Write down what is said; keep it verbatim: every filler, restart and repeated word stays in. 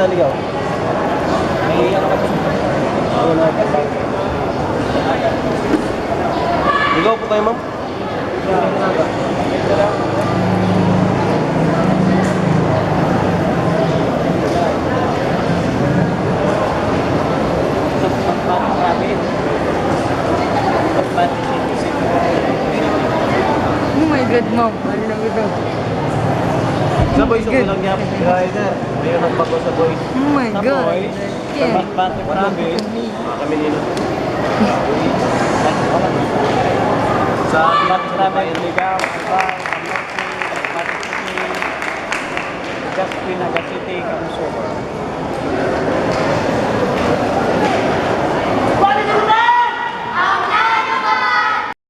Naligaw. May ano ka po? Ligaw po kayo, ma'am? Oh my God, ma'am. Ano na ito? Sa boy, sa kulang niya. Driver. May nagbago sa boy. Oh my God. Bati province. Mga kami nila. Sa Bati province, Ligao, Albay, Bati City, Legazpi, Naga City, Kamuso.